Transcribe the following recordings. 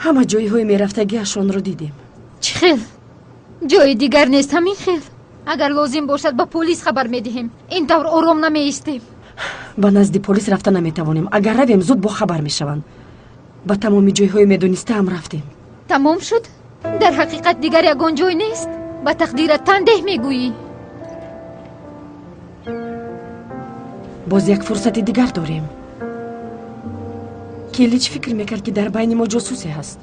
Ҳама ҷойҳои мерафтагиашонро дидем. Чӣ хел? Ҷои дигар нест, ҳамин хел. Агар лозим бошад, ба полис хабар медиҳем. Ин тавр ором намеистем. Ба назди полис рафта наметавонем. Агар равем, зуд бохабар мешаванд. Ба тамоми ҷойҳои медонистаам рафтем. Тамом шуд? Дар ҳақиқат дигар ягон ҷой нест? Ба тақдират тандеҳ мегӯӣ. Боз як фурсати дигар дорем. Келич фикр мекард, ки дар байни мо ҷосусе ҳаст.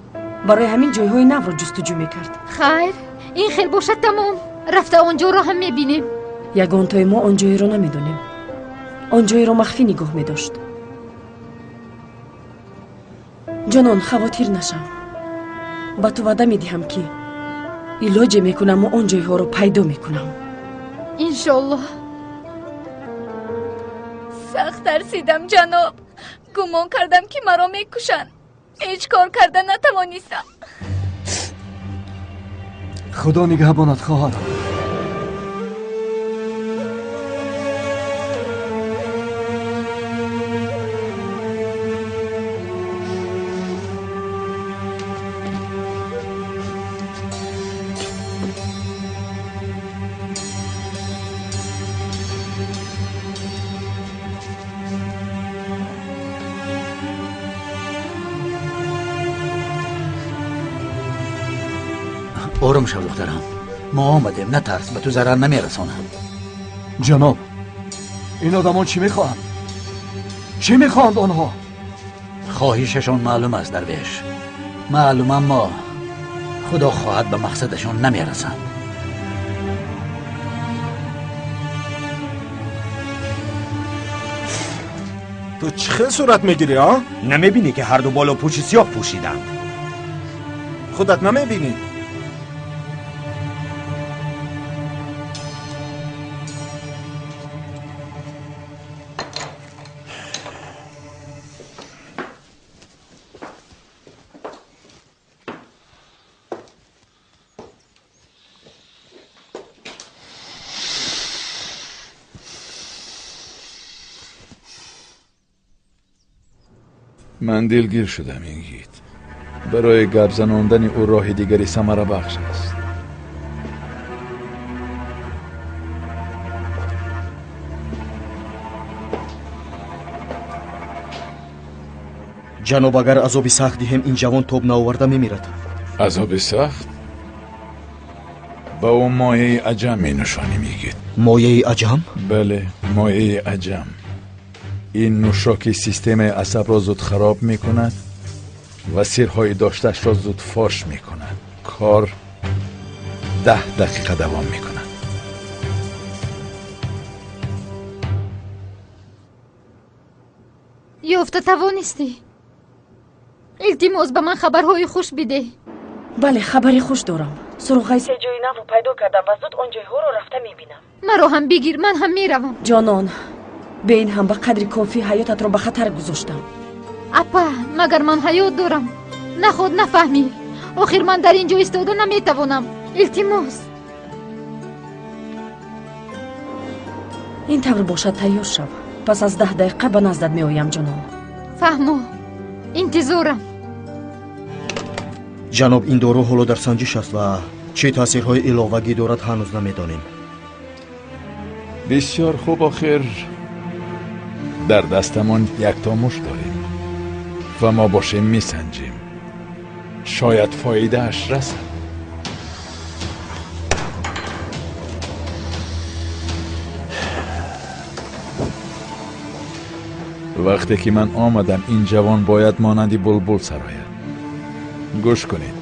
Барои ҳамин ҷойҳои навро ҷустуҷӯ мекард. Хайр, ин хел бошад тамом. Рафта он ҷоро ҳам мебинем. Ягонтои мо он ҷойро намедонем. Он ҷойро махфӣ нигоҳ медошт. Ҷонон, хавотир нашав. Ба ту ваъда медиҳам, ки илоҷе мекунаму он ҷойҳоро пайдо мекунам. Иншоллоҳ. Сахт тарсидам, ҷаноб. Гумон кардам, ки маро мекушанд. Ҳеҷ кор карда натавонистам. Худо нигаҳбонат, хоҳарам. Ором шав, духтарам. Мо омадем, натарс, ба ту зарар намерасонам. Ҷаноб, ин одамон чӣ мехоҳанд? Чӣ мехоҳанд онҳо? Хоҳишашон маълум аст, дарвеш. Маълум, аммо худо хоҳад ба мақсадашон намерасанд. Ту чӣ хел сурат мегирӣ, а? Намебинӣ, ки ҳарду боло пӯши сиёҳ пӯшиданд? Худат намебинӣ? Ман дилгир шудам, Ингит. Барои гап занондани ӯ роҳи дигари самарабахш аст. Ҷаноб, агар азоби сахт диҳем, ин ҷавон тоб наоварда мемирад. Азоби сахт? Ба ӯ мояи аҷам менӯшонем, Игит. Мояи аҷам? Бале, мояи аҷам. Ин нӯшоки системаи асабро зуд хароб мекунад ва сирҳои доштаашро зуд фош мекунад. Кор 10 дақиқа давом мекунад. Ёфта тавонистӣ? Илтимос, ба ман хабарҳои хуш бидеҳ. Бале, хабари хуш дорам. Суроғаи се ҷои навро пайдо кардам ва зуд он ҷойҳоро рафта мебинам. Маро ҳам бигир, ман ҳам меравам. Ҷонон, бе ин ҳам ба қадри кофӣ ҳаётатро ба хатар гузоштам. Апа, магар ман ҳаёт дорам? Наход нафаҳмӣ. Охир ман дар ин ҷо истода наметавонам. Илтимос. Ин тавр бошад, тайёр шав. Пас аз 10 дақиқа ба наздат меоям, ҷонон. Фаҳмо, интизорам. Ҷаноб, ин дору ҳоло дар санҷиш аст ва чӣ таъсирҳои иловагӣ дорад ҳанӯз намедонем. Бисёр хуб, охир дар дастамон якто муш дорем ва мо бошем месанҷем. Шояд фоидааш расад. Вақте ки ман омадам, ин ҷавон бояд монанди булбул сарояд. Гӯш кунед,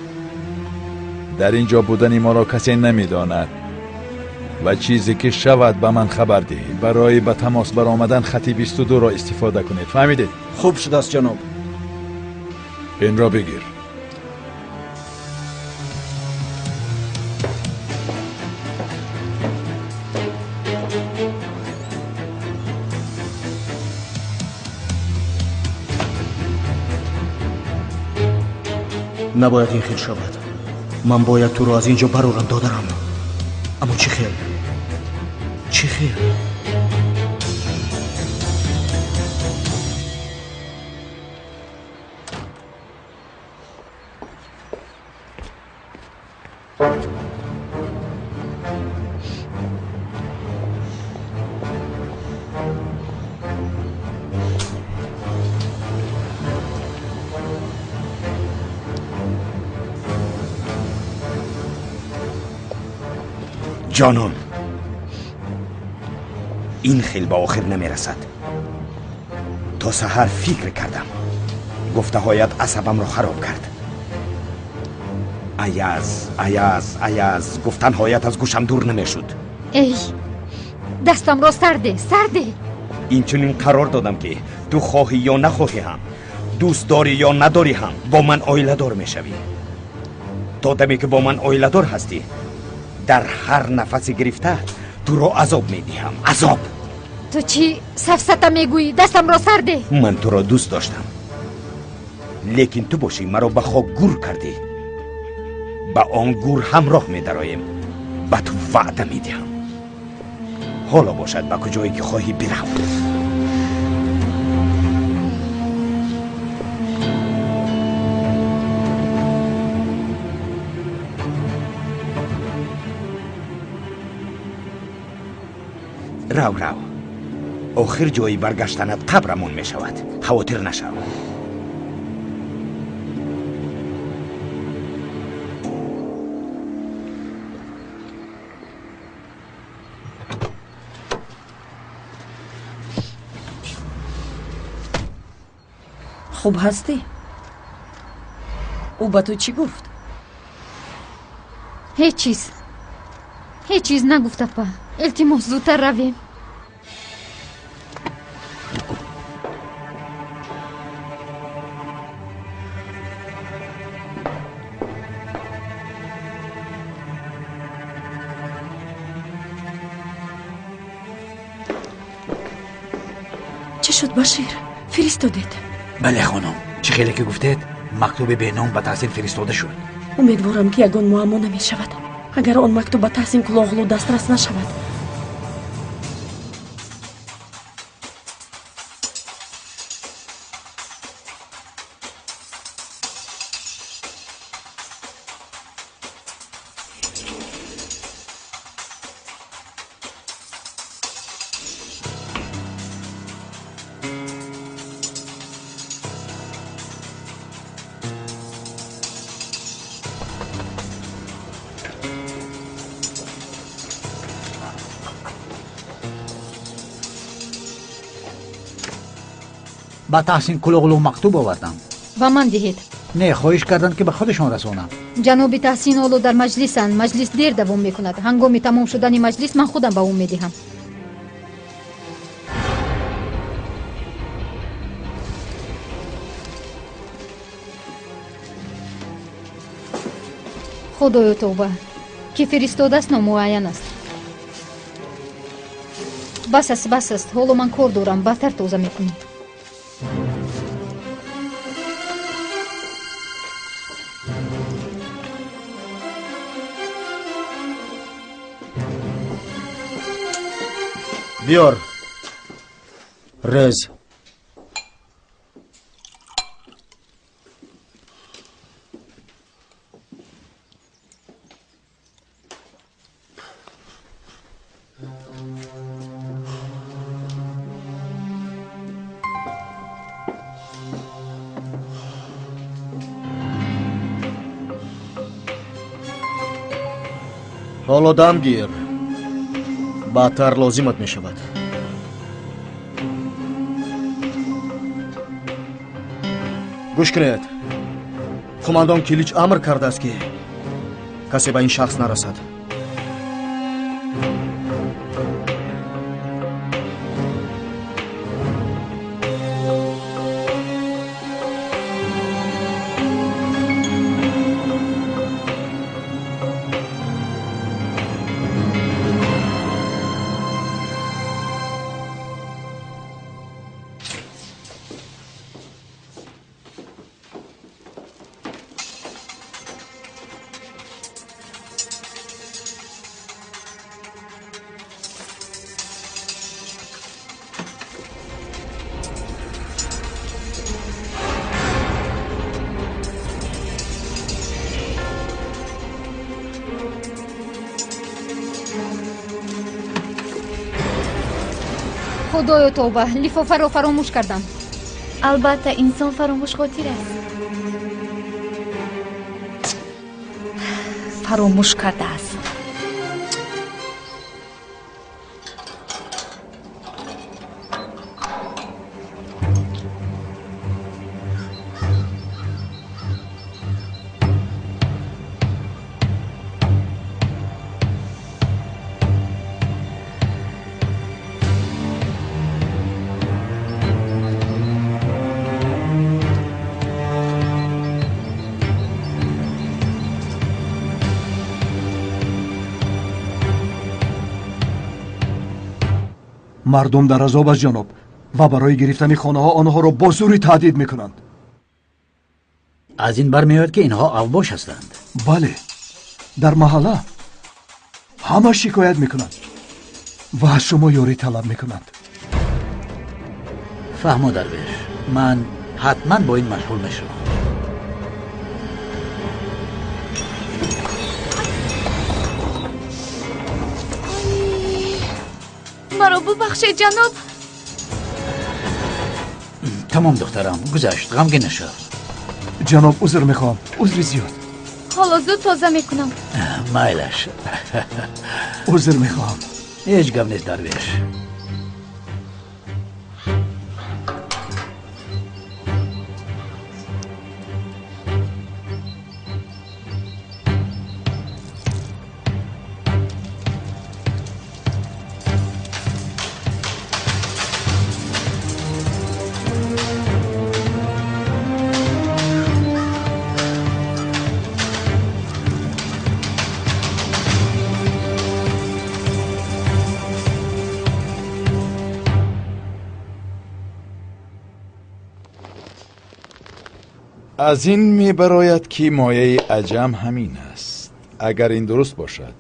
дар ин ҷо будани моро касе намедонад ва чизе ки шавад ба ман хабар диҳед. Барои ба тамос баромадан хати 22-ро истифода кунед. Фаҳмидед? Хуб шудааст, ҷаноб. Инро бигир. Набояд ин хел шавад. Ман бояд туро аз ин ҷо барорам, додарам. Аммо чӣ хел? Чӣ хел? Ҷонон, ин хел ба охир намерасад. То саҳар фикр кардам. Гуфтаҳоят асабамро хароб кард. Аяз, Аяз, Аяз гуфтанҳоят аз гӯшам дур намешуд. Эй, дастамро сарде, сарде. Инчунин қарор додам, ки ту хоҳӣ ё нахоҳӣ ҳам, дӯст дорӣ ё надорӣ ҳам, бо ман оиладор мешавӣ. То даме ки бо ман оиладор ҳастӣ, дар ҳар нафаси гирифта туро азоб медиҳам. Азоб. Ту чӣ сафсата мегӯӣ? Дастамро сарде. Ман туро дӯст доштам, лекин ту бошӣ маро ба хок гур кардӣ. Ба он гур ҳамроҳ медароем. Ба ту ваъда медиҳам. Ҳоло бошад ба куҷое ки хоҳӣ бирав. Рав, рав. Охир ҷои баргаштанат қабрамон мешавад. Хавотир нашав. Хуб ҳастӣ? Ӯ ба ту чӣ гуфт? Ҳеҷ чиз. Ҳеҷ чиз нагуфт, апа. Илтимос, зудтар равем. Чӣ шуд, Башир? Фиристодед? Бале, хонум. Чӣ хеле ки гуфтед, мактуби беном ба Таҳсин фиристода шуд. Умедворам, ки ягон муаммо намешавад. Агар он мактуб ба Таҳсин Кулоғлу дастрас нашавад. Ба Таҳсин Кулоғлу мактуб овардам. Ба ман диҳед. Не, хоҳиш карданд, ки ба худашон расонам. Ҷаноби Таҳсин ҳоло дар маҷлисанд. Маҷлис дер давом мекунад. Ҳангоми тамом шудани маҷлис ман худам ба ӯ медиҳам. Худоё тавба, ки фиристодааст номуайян аст. Бас аст, бас аст. Ҳоло ман кор дорам, баъдтар тоза мекунем. Биёр. Рез. Ҳоло дам гир. Баъдтар лозимат мешавад. Гӯш кунед. Қумандон Килич амр кардааст, ки касе ба ин шахс нарасад. Худоё тавба, лифофаро фаромӯш кардам. Албатта, инсон фаромӯшхотир аст. Фаромӯш кардааст. Мардум дар азоб аст ҷаноб ва барои гирифтани хонаҳо онҳоро бо зӯрӣ таҳдид мекунанд. Аз ин бармеояд ки инҳо авбош ҳастанд. Бале, дар маҳалла ҳама шикоят мекунанд ва аз шумо ёрӣ талаб мекунанд. Фаҳмо дарвеш, ман ҳатман бо ин машғул мешавам. Маро бубахшед ҷаноб. Тамом духтарам, гузашт, ғамгин нашав. Ҷаноб, узр мехоҳам, узри зиёд. Ҳоло зуд тоза мекунам. Майлаш. Узр мехоҳам. Ҳеҷ гап нест дарвеш. Аз ин мебарояд ки мояи аҷам ҳамин аст. Агар ин дуруст бошад,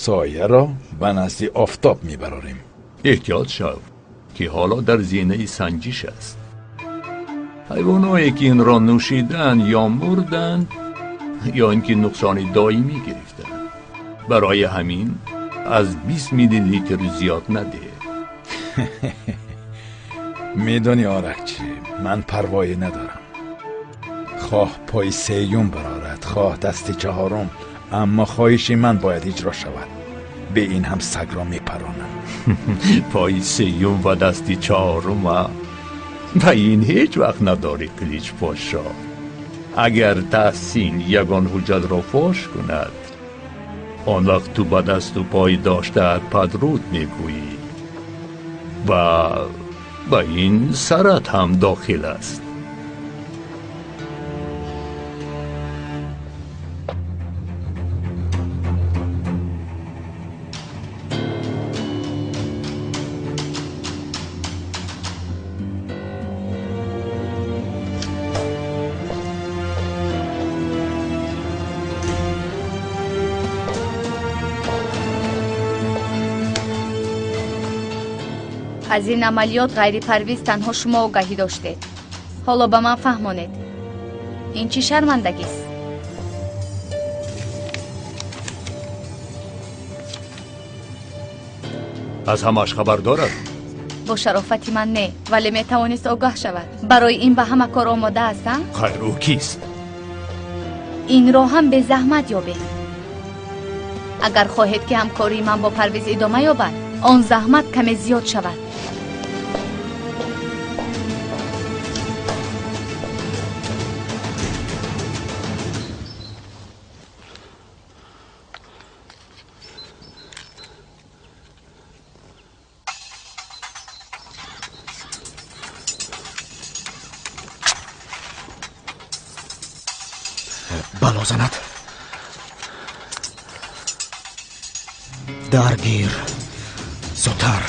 сояро ба назди офтоб мебарорем. Эҳтиёт шав, ки ҳоло дар зинаи санҷиш аст. Ҳайвоное ки инро нӯшиданд ё мурданд, ё ин ки нуқсони доимӣ гирифтанд. Барои ҳамин аз 20 миллилитр зиёд надеҳ. Медонӣ Оракчи, ман парвое надорам. Хоҳ пои сеюм барорад, хоҳ дасти чаҳорум, аммо хоҳиши ман бояд иҷро шавад. Бе ин ҳам сагро мепаронам. Пои сеюм ва дасти чаҳорум ба ин ҳеҷ вақт надорӣ, Қилич Пошо. Агар Таҳсин ягон ҳуҷҷатро фош кунад, он вақт ту ба дасту пой доштаат падруд мегӯӣ ва ба ин сарат ҳам дохил аст. Аз ин амалиёт ғайри Парвиз танҳо шумо огаҳӣ доштед. Ҳоло ба ман фаҳмонед, ин чӣ шармандагист? Аз ҳамааш хабар дорад? Бо шарофати ман не, вале метавонист огаҳ шавад. Барои ин ба ҳама кор омода аст, а? Хайр, ӯ кист? Инро ҳам безаҳмат ёбед. Агар хоҳед ки ҳамкории ман бо Парвиз идома ёбад, он заҳмат каме зиёд шавад. Бало занад. Даргир. Зудтар.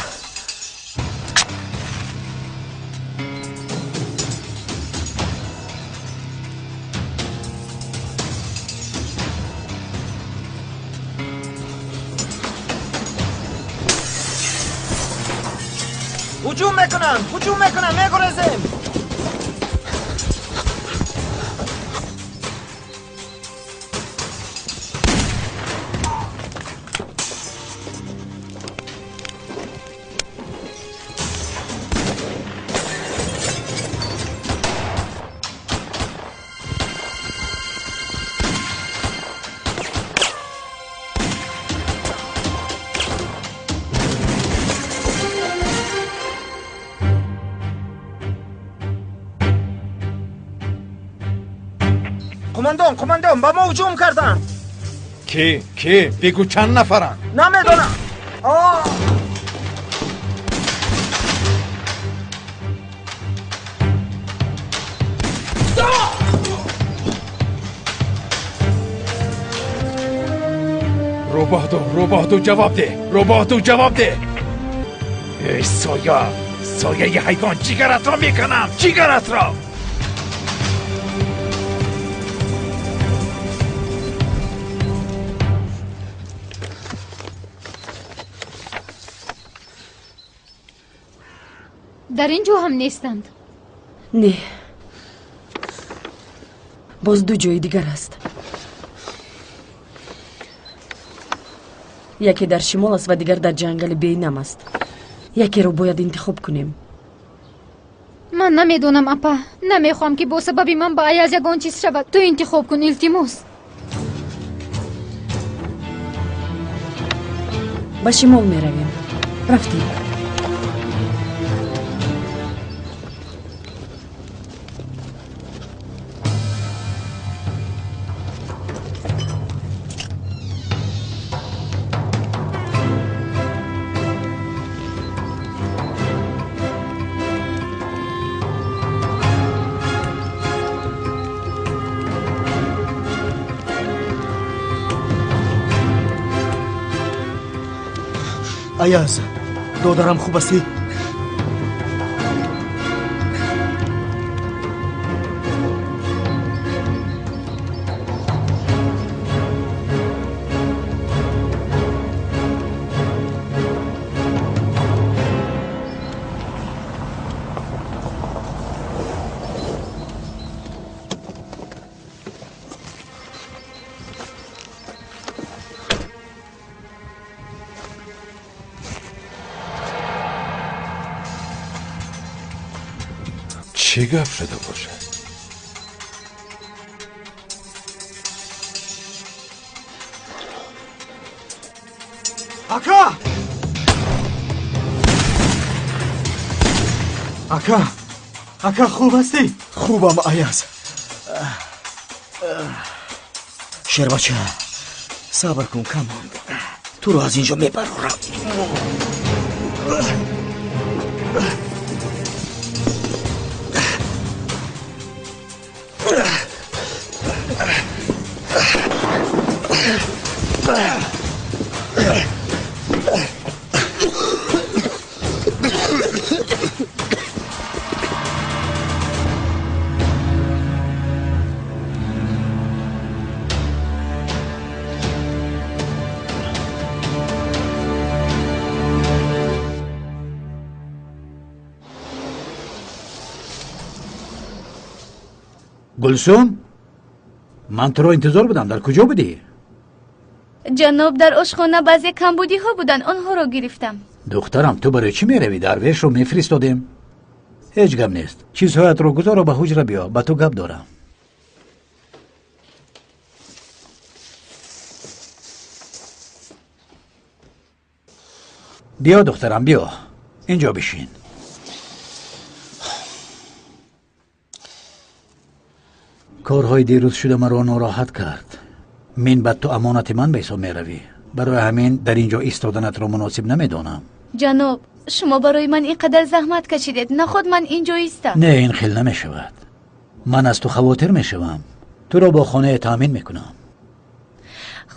Ҳуҷум мекунанд, ҳуҷум мекунанд, мегурезем. Қумандон, қумандон, ба мо ҳуҷум карданд. Ки, ки? Бигӯ чанд нафаранд? Намедонам. Рӯбоҳ ду, рӯбоҳ ду, ҷавоб деҳ! Рӯбоҳ ду, ҷавоб деҳ! Эй соя, сояи ҳайвон, ҷигаратро меканам, ҷигаратро! Дар ин ҷо ҳам нестанд. Не, боз ду ҷои дигар аст. Яке дар шимол аст ва дигар дар ҷангали бенам аст. Якеро бояд интихоб кунем. Ман намедонам, апа. Намехоҳам, ки бо сабаби ман ба Аяз ягон чиз шавад. Ту интихоб кун, илтимос. Ба шимол меравем. Рафтем. Аяз, додарам, хуб ҳастӣ? Чӣ гап шуда бошад? Ака! Ака! Ака, хуб ҳастӣ? Хубам, Аяз. Шербача, сабр кун, кам монд. Туро аз ин ҷо мебарорам. Гулсум, ман туро интизор будам. Дар куҷо будӣ? Ҷаноб, дар ошхона баъзе камбудиҳо буданд, онҳоро гирифтам. Духтарам, ту барои чӣ меравӣ? Дарвешро мефиристодем. Ҳеҷ гап нест. Чизҳоятро гузору ба ҳуҷра биё, ба ту гап дорам. Биё, духтарам, биё, инҷо бишин. Корҳои дирӯз шуда маро нороҳат кард. Мин баъд ту амонати ман ба ҳисоб меравӣ. Барои ҳамин дар ин ҷо истоданатро муносиб намедонам. Ҷаноб, шумо барои ман ин қадар заҳмат кашидед, наход ман ин ҷо истам. Не, ин хел намешавад. Ман аз ту хавотир мешавам. Туро бо хонае таъмин мекунам.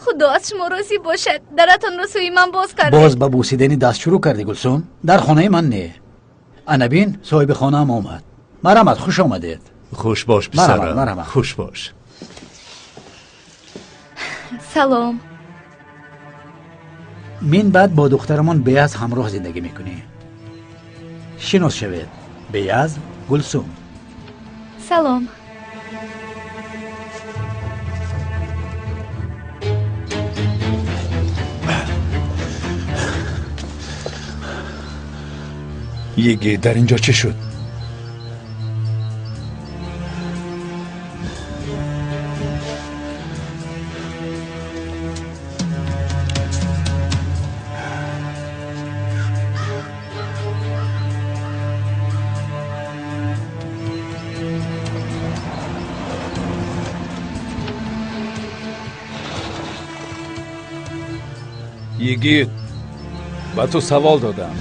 Худо аз шумо розӣ бошад. Даратонро сӯи ман боз кардед. Боз ба бусидани даст шурӯъ кардӣ, Гулсум? Дар хонаи ман не. Ана бин, соҳиби хонаам омад. Марҳамат, хуш омадед. Хуш бош, писарам, хуш бош. Салом. Мин баъд бо духтарамон Беяз ҳамроҳ зиндагӣ мекунӣ. Шинос шавед. Беяз, Гулсум. Салом. Йигит, дар ин ҷо чӣ шуд? Йигит, ба ту савол додам.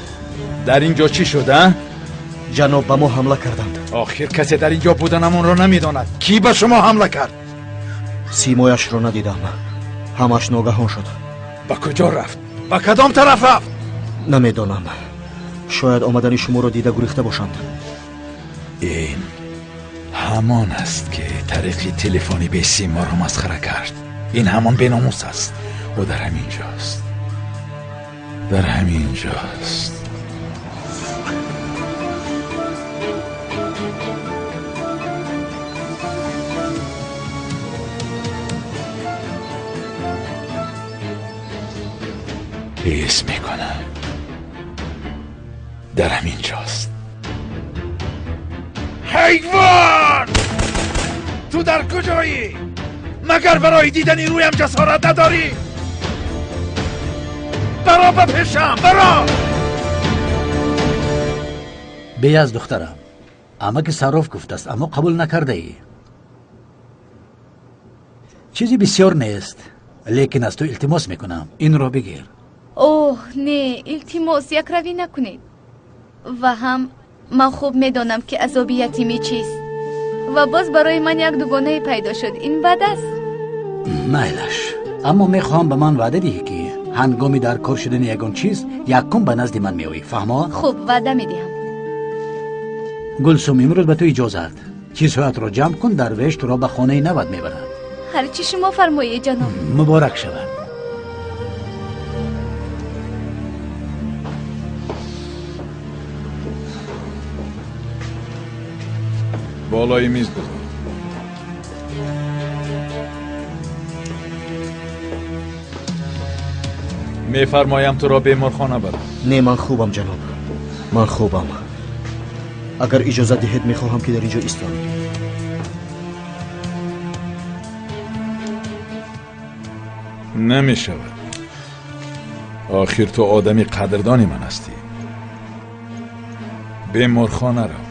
Дар ин ҷо чӣ шуд, а? Ҷаноб, ба мо ҳамла карданд. Охир касе дар ин ҷо буданамонро намедонад. Кӣ ба шумо ҳамла кард? Симояшро надидам. Ҳамаш ногаҳон шуд. Ба куҷо рафт? Ба кадом тараф рафт? Намедонам. Шояд омадани шуморо дида гурехта бошанд. Ин ҳамон аст, ки тариқи телефони бесим моро масхара кард. Ин ҳамон беномус аст. Ӯ дар ҳамин ҷост. Дар ҳамин ҷост. ҳис мекунам дар ҳамин ҷост. Ҳайвон! Ту дар куҷоӣ? Магар барои дидани рӯям ҷасорат надорӣ? Баро ба пешам, баро! Беяз духтарам, амаки Сарроф гуфтааст, аммо қабул накардаӣ. Чизи бисёр нест, лекин аз ту илтимос мекунам, инро бигир. Оҳ, не, илтимос, якравӣ накунед. Ва ҳам ман хуб медонам, ки азоби ятимӣ чист. Ва боз барои ман як дугонае пайдо шуд. Ин бад аст. Майлаш, аммо мехоҳам ба ман ваъда диҳӣ, ки ҳангоми дар кор шудани ягон чиз якум ба назди ман меоӣ. Фаҳмо? Хуб, ваъда медиҳам. Гулсум, имрӯз ба ту иҷозат. Чизҳоятро ҷамъ кун, дарвеш туро ба хонаи нават мебарад. Ҳар чӣ шумо фармоед, ҷаноб. Муборак шавад. Болои миз гузор. Мефармоям туро беморхона барам. Не, ман хубам, ҷаноб, ман хубам. Агар иҷозат диҳед, мехоҳам, ки дар ин ҷо истам. Намешавад. Охир ту одами қадрдони ман ҳастӣ. Беморхона рав.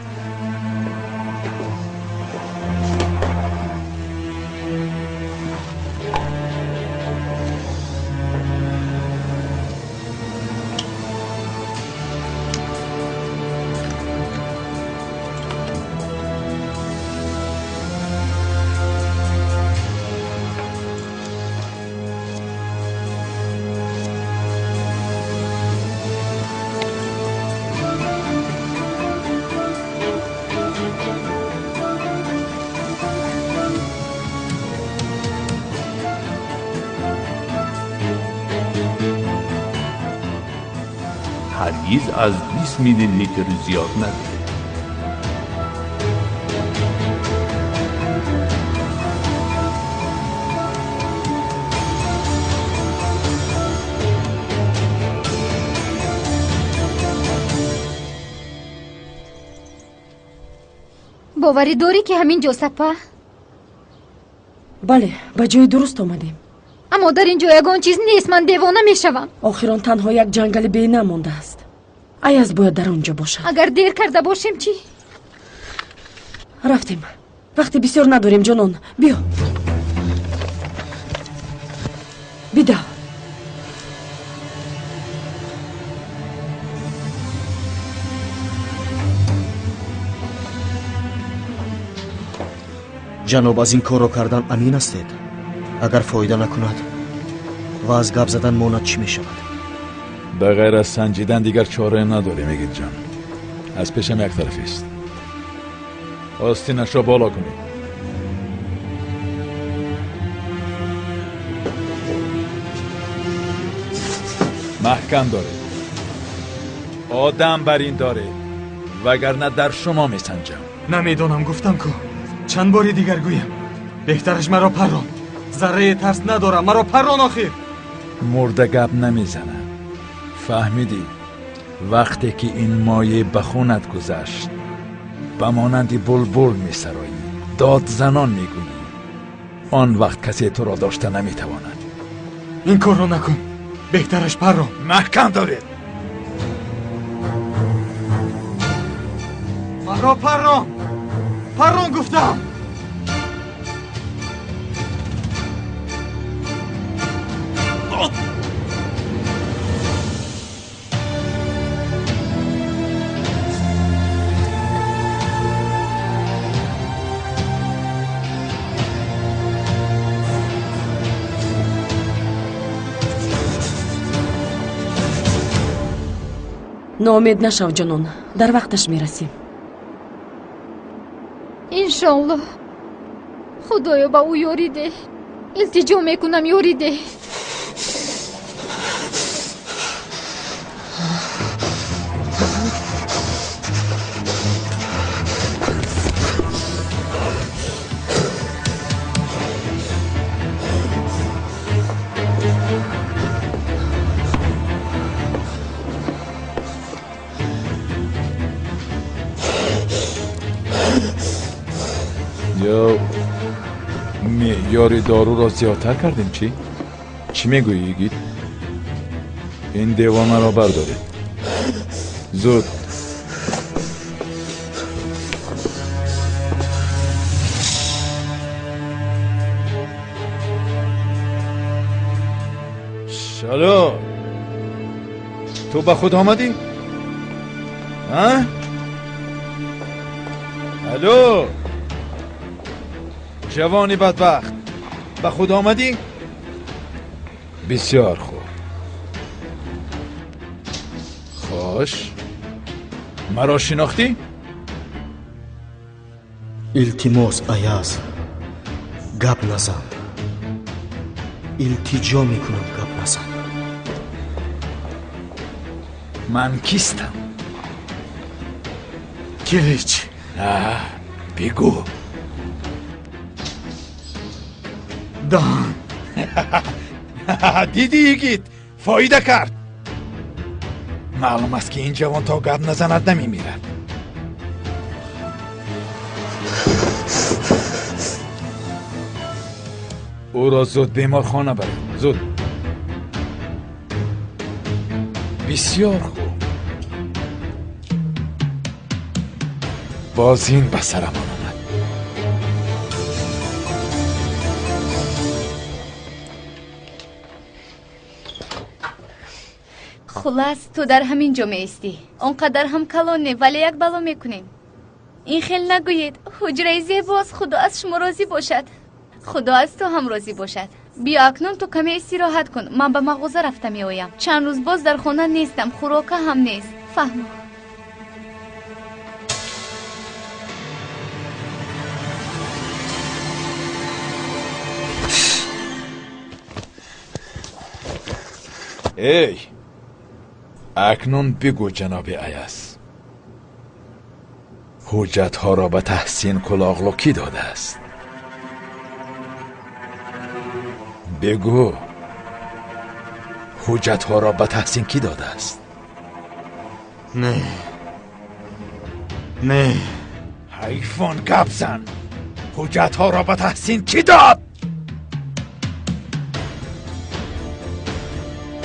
هرگز از 20 میلی لیتر زیاد نده. Боварӣ дорӣ, ки ҳамин ҷо сапа? Бале, ба ҷои дуруст омадем. Аммо дар ин ҷо ягон чиз нест, ман девона мешавам. Охир он танҳо як ҷангали бена мондааст. Аяз бояд дар он ҷо бошад. Агар дер карда бошем чӣ? Рафтем. Вақти бисёр надорем, ҷонон. Биё. Бидав. Ҷаноб, аз ин корро кардан амин ҳастед? Агар фоида накунад ва аз гап задан монад, чӣ мешавад? Ба ғайр аз санҷидан дигар чора надорем, Эгитҷон. Аз пешам як тарафист. Остинашро боло кунед. Маҳкам доред. Одам бар ин доред, вагарна дар шумо месанҷам. Намедонам, гуфтам ку. Чанд бори дигар гӯям. Беҳтараш маро паррон. Заррае тарс надорам, маро паррон охир. Мурда гап намезанад. Фаҳмидӣ? Вақте ки ин моеъ ба хунат гузашт, ба монанди булбул месароӣ, дод занон мегӯӣ. Он вақт касе туро дошта наметавонад. Ин корро накун. Беҳтараш паррон. Маҳкам доред. Маро паррон. Паррон гуфтам. Ноумед нашав, ҷонон, дар вақташ мерасем. Иншоаллоҳ. Худоё, ба ӯ ёрӣ деҳ. Илтиҷо мекунам, ёрӣ деҳ. Ё меъёри доруро зиёдтар кардем, чӣ? Чӣ мегӯӣ, йигит? Ин девонаро бардоред. Зуд. Шало, ту ба худ омадӣ? А? Алло, ҷавони бадбахт, ба худ омадӣ? Бисёр хуб. Хош, маро шинохтӣ? Илтимос, Аяз, гап назан. Илтиҷо мекунам, гап назан. Ман кистам? Килич. Бигӯ. Даҳан. Дидӣ, йигит, фоида кард. Маълум аст, ки ин ҷавон то гап назанад намемирад. Ӯро зуд беморхона баред, зуд. Бисёр хуб. Боз ин ба сарамон омад. Хулас, ту дар ҳамин ҷо меистӣ. Он қадар ҳам калон не, вале як бало мекунем. Ин хел нагӯед. Ҳуҷраи зебост. Худо аз шумо розӣ бошад. Худо аз ту ҳам розӣ бошад. Биё акнун ту каме истироҳат кун. Ман ба мағоза рафта меоям. Чанд рӯз боз дар хона нестам, хӯрока ҳам нест. Фаҳмо. Эй, акнун бигӯ, ҷаноби Аяз, ҳуҷҷатҳоро ба Таҳсин Кулоғлу кӣ додааст? Бигӯ, ҳуҷҷатҳоро ба Таҳсин кӣ додааст? Не, не. Ҳайфон, гап зан. Ҳуҷҷатҳоро ба Таҳсин кӣ дод?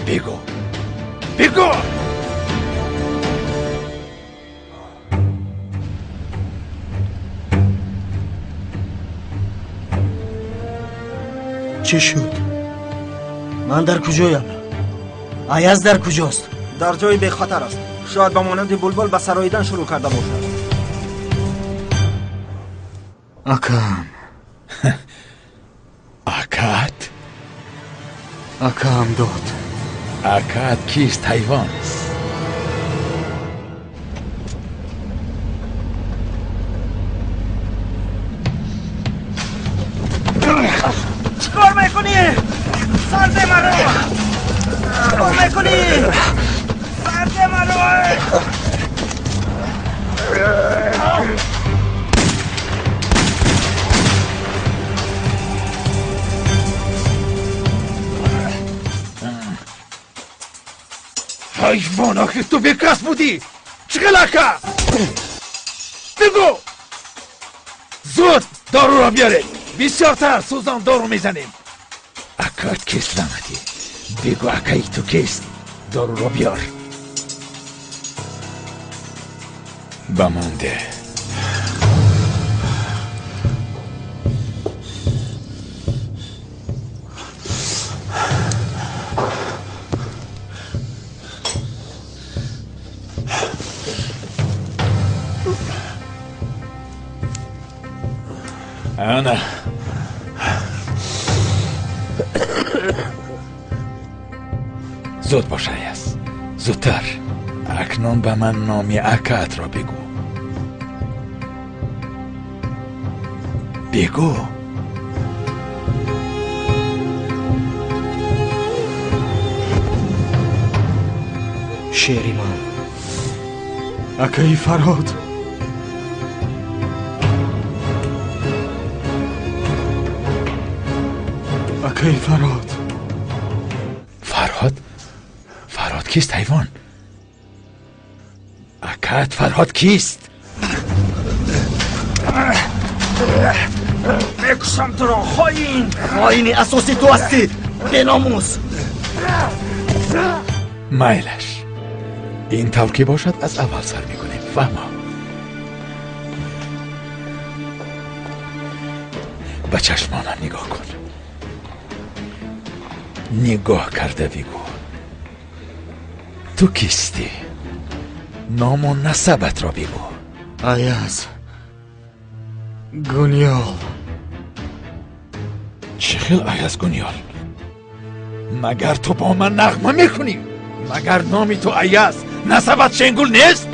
Бигӯ, бигӯ. Чӣ шуд? Ман дар куҷоям? Аяз дар куҷост? Дар ҷои бехатар аст. Шояд ба монанди булбул ба сароидан шурӯъ карда бошад. Акам. Акат? Акам дод. Акат кист, ҳайвон? Чикор мекунӣ? Сарде маро! Чикор мекунӣ? Сарде маро! Ҳайвон, охир ту бекас будӣ! Чӣ хел ака? Бигӯ! Зуд доруро биёред! Бисёртар сӯзон дору мезанем. Акат кист, лаънатӣ? Бигӯ, акаи ту кист? Доруро биёр. Ба ман деҳ. Ана. Зуд бош, Аяз, зудтар. Акнун ба ман номи акаатро бигӯ. Бигӯ. Шери ман. Акаи Фарҳод. Акаи Фарҳод. Фарҳод? Фарҳод кист, ҳайвон? Акаат Фарҳод кист? Мекушам туро, хоин! Хоини асосӣ ту ҳастӣ, беномус! Майлаш. Ин тавр ки бошад, аз аввал сар мекунем. Фаҳмо. Ба чашмонам нигоҳ кун. Нигоҳ карда бигӯ. Ту кистӣ? Ному насабатро бигӯ. Аяз Гуниёл. Чӣ хел Аяз Гуниёл? Магар ту бо ман нағма мекунӣ? Магар номи ту Аяз, насабат Шенгул нест?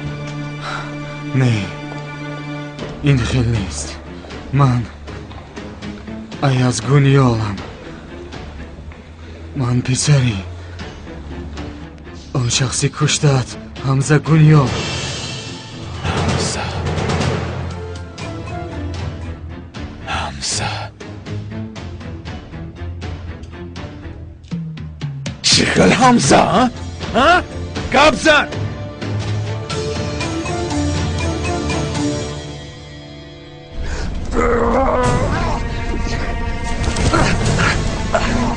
Не, ин хел нест. Ман Аяз Гуниёлам. Ман писари он шахси куштаат, Ҳамза Гуниёл. Ҳамза, Ҳамза. Чӣ хел Ҳамза? А? Гап зан!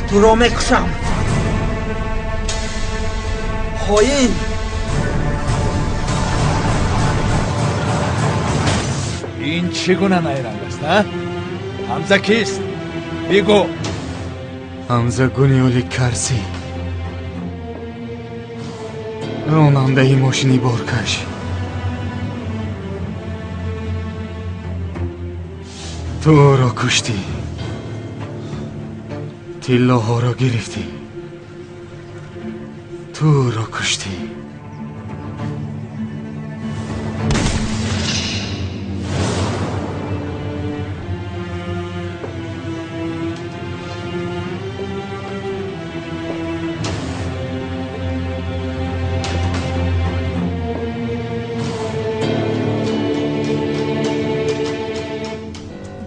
Туро мекушам. Хоин! Ин чӣ гуна найранг аст, а? Ҳамза кист? Бигӯ. Ҳамза Гуниёли Карсӣ. Ронандаи мошини боркаш. Ту ӯро куштӣ. Тиллоҳоро гирифтӣ. Ту ӯро куштӣ.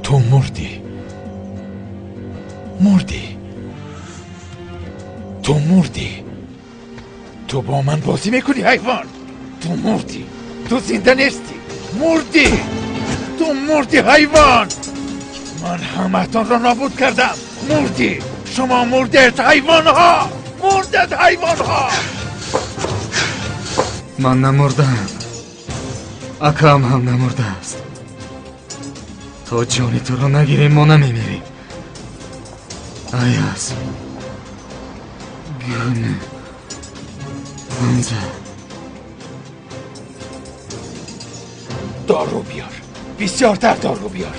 Ту мурдӣ. Мурдӣ. Ту мурдӣ. Ту бо ман бозӣ мекунӣ, ҳайвон? Ту мурдӣ. Ту зинда нестӣ. Мурдӣ. Ту мурдӣ, ҳайвон. Ман ҳамаатонро нобуд кардам. Мурдӣ. Шумо мурдед, ҳайвонҳо. Мурдед, ҳайвонҳо. Ман намурдам. Акаам ҳам намурдааст. То ҷони туро нагирем, мо намемирем. Аяз Гун Ҳамза. Дору биёр. Бисёртар дору биёр.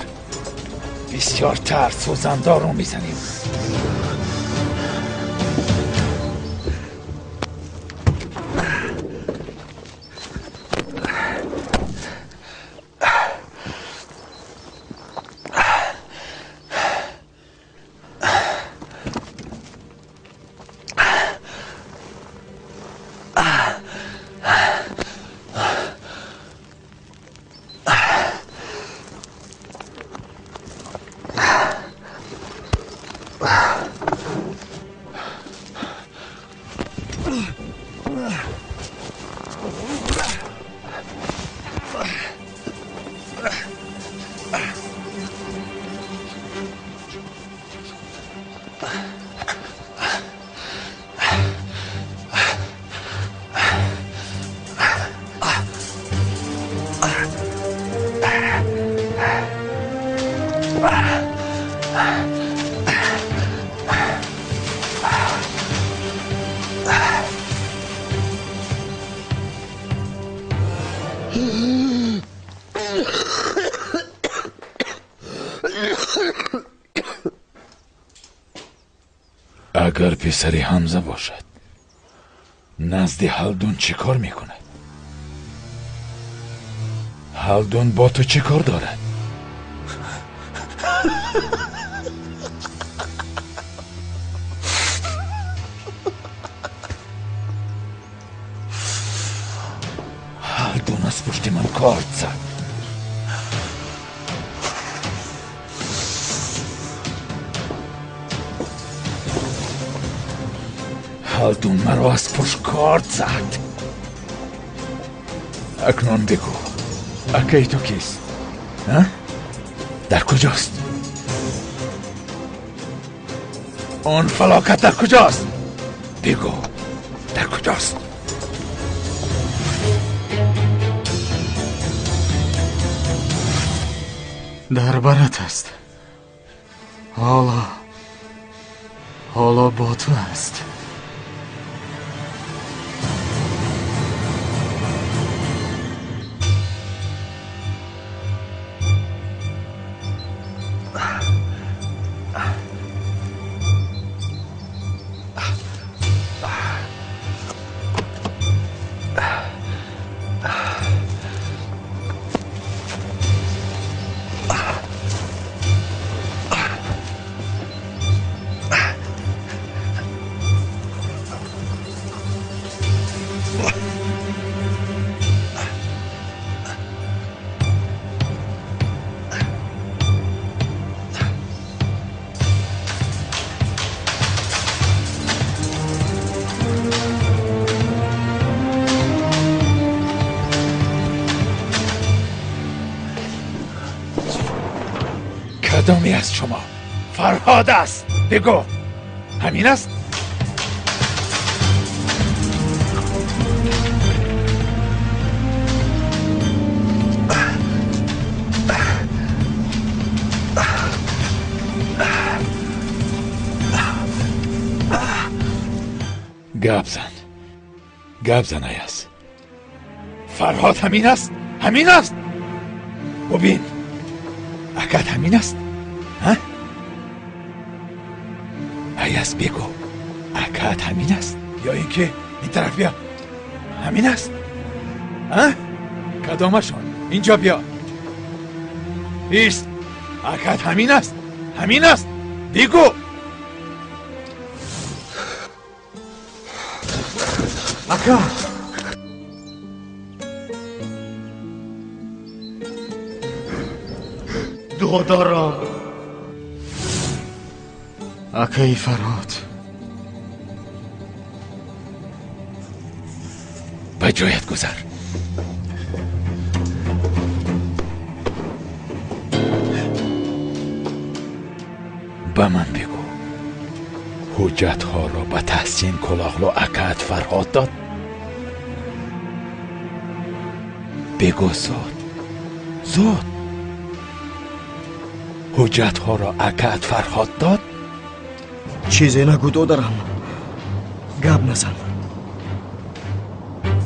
Бисёртар сӯзан дору мезанем. Агар писари Ҳамза бошад, назди Ҳалдун чӣ кор мекунад? Ҳалдун бо ту чӣ кор дорад? Ҳалдун аз пушти ман корд зад. Ҳалдун маро аз пушт корд зад. Акнун бигӯ, акаи ту кист? Дар куҷост? Он фалокат дар куҷост? Бигӯ, дар куҷост? Дар барат аст. Ҳоло бо ту аст. کدامی از شما فرهاد است؟ بگو، همین است؟ گپ زن، گپ زن ایاز. فرهاد همین است؟ همین است؟ ببین، اکد همین است؟ ها؟ ایاز بگو، اکد همین است؟ یا اینکه این طرف بیا، همین است؟ ها؟ کدامشان؟ اینجا بیا. ایست، اکد همین است؟ همین است؟ بگو. اکا، دادارم، اکای فرهاد، به جایت گذر. به من بگو، حجت ها را به تحسین کلاغلو اکد فرهاد داد؟ بگو زود، زود. حجت ها را اکد فرهاد داد؟ چیزی نگو دادرم، گپ نزن.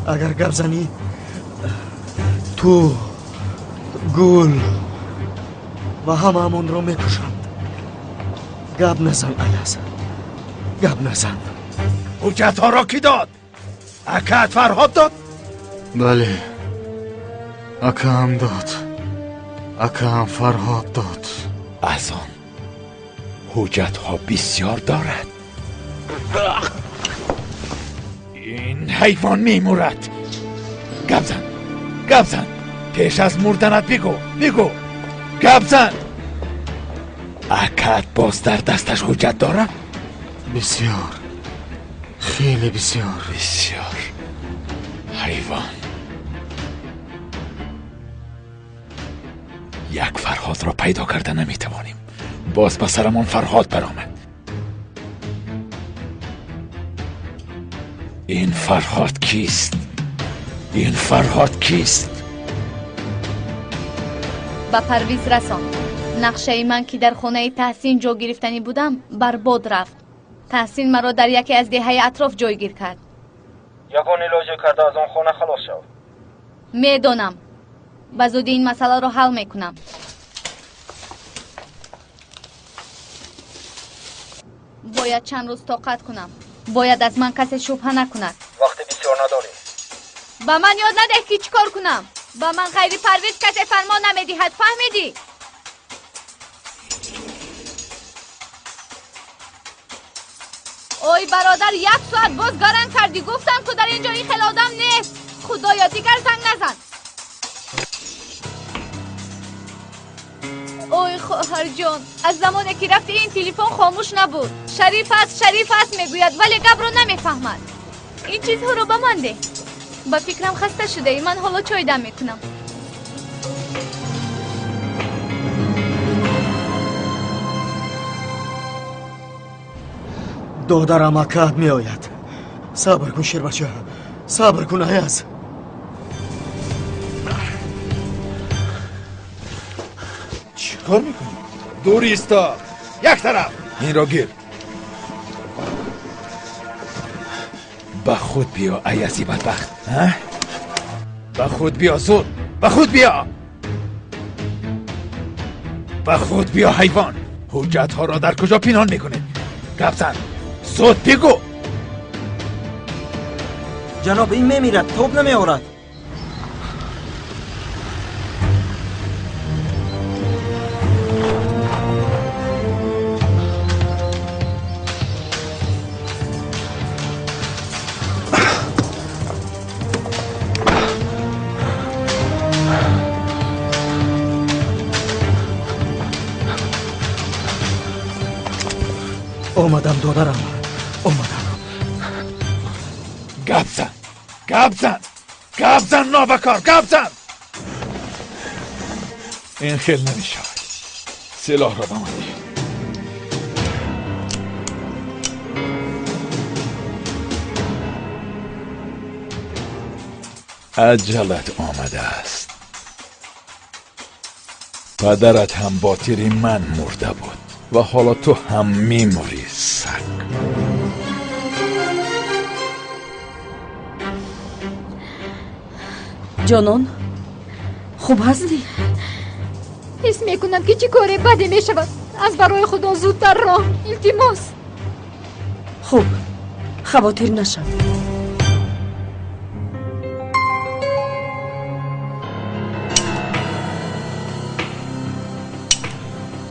اگر گپ زنی تو، گل و همه را میکشند. گپ نزن ایاز، گپ نزن. حجت ها را کی داد؟ اکد فرهاد داد؟ بله، اکم داد، اکم فرهاد داد. از آن حجت ها بسیار دارد. این حیوان میمورد. گپ زن، گپ زن، پیش از مردنت بگو، بگو، گپ زن. اکد باز در دستش حجت دارد؟ بسیار، خیلی بسیار. بسیار. حیوان. یک فرهاد را پیدا کرده نمیتوانیم. باز به سرمان فرهاد برآمد. این فرهاد کیست؟ این فرهاد کیست؟ به پرویز رسان. نقشه من که در خانه تحسین جا گرفتنی بودم برباد رفت. تحسین مرا در یکی از دهه اطراف جایگیر کرد. یگان علاج کرده از آن خانه خلاص شو. میدانم. به زودی این مسئله را حل میکنم. باید چند روز طاقت کنم. باید از من کسی شبهه نکند. وقت بسیار نداری. به من یاد نده که چیکار کنم. Ба ман ғайри Парвиз касе фармон намедиҳад, фаҳмидӣ? Ой бародар, як соат боз гаранг кардӣ. Гуфтам ку дар ин ҷо ин хел одам нест. Худоё, дигар занг назан. Ой хоҳарҷон, аз замоне ки рафти ин телефон хомӯш набуд. Шариф аст, Шариф аст мегӯяд, вале гапро намефаҳмад. Ин чизҳоро ба ман деҳ. Ба фикрам хаста шудаӣ, ман ҳоло чой дам мекунам. Додарам акаат меояд. Сабр кун, шербача, сабр кун, Аяз. Чӣ кор мекунӣ? Дур исто, як тараф. Инро гир. Ба худ биё, Аязи бадбахт. Ба худ биё, зуд, ба худ биё, ба худ биё, ҳайвон. Ҳуҷҷатҳоро дар куҷо пинҳон мекунед? Гап зан, зуд бигӯ. Ҷаноб, ин мемирад, тоб намеорад. Омадам, додарам, омадам. Гап зан, гап зан, гап зан, нобакор, гап зан. Ин хел намешавад. Силоҳро ба ман деҳ. Аҷалат омадааст. Падарат ҳам бо тири ман мурда буд ва ҳоло ту ҳам мемурӣ, саг. Ҷонон, хуб ҳастӣ? Ҳис мекунам ки чӣ коре баде мешавад. Аз барои Худо зудтар роҳ, илтимос. Хуб, хавотир нашав.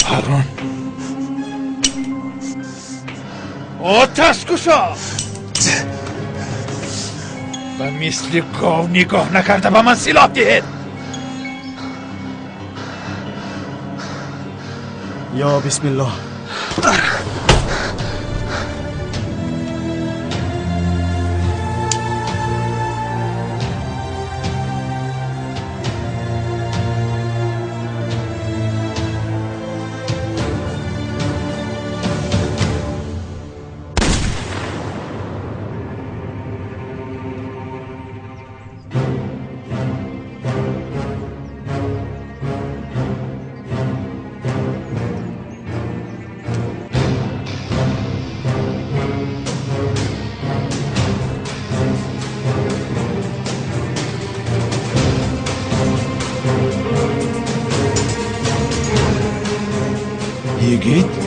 Парон, оташ кушо! Ба мисли гов нигоҳ накарда ба ман силоҳ диҳед. Ё бисмиллоҳ. Yigit?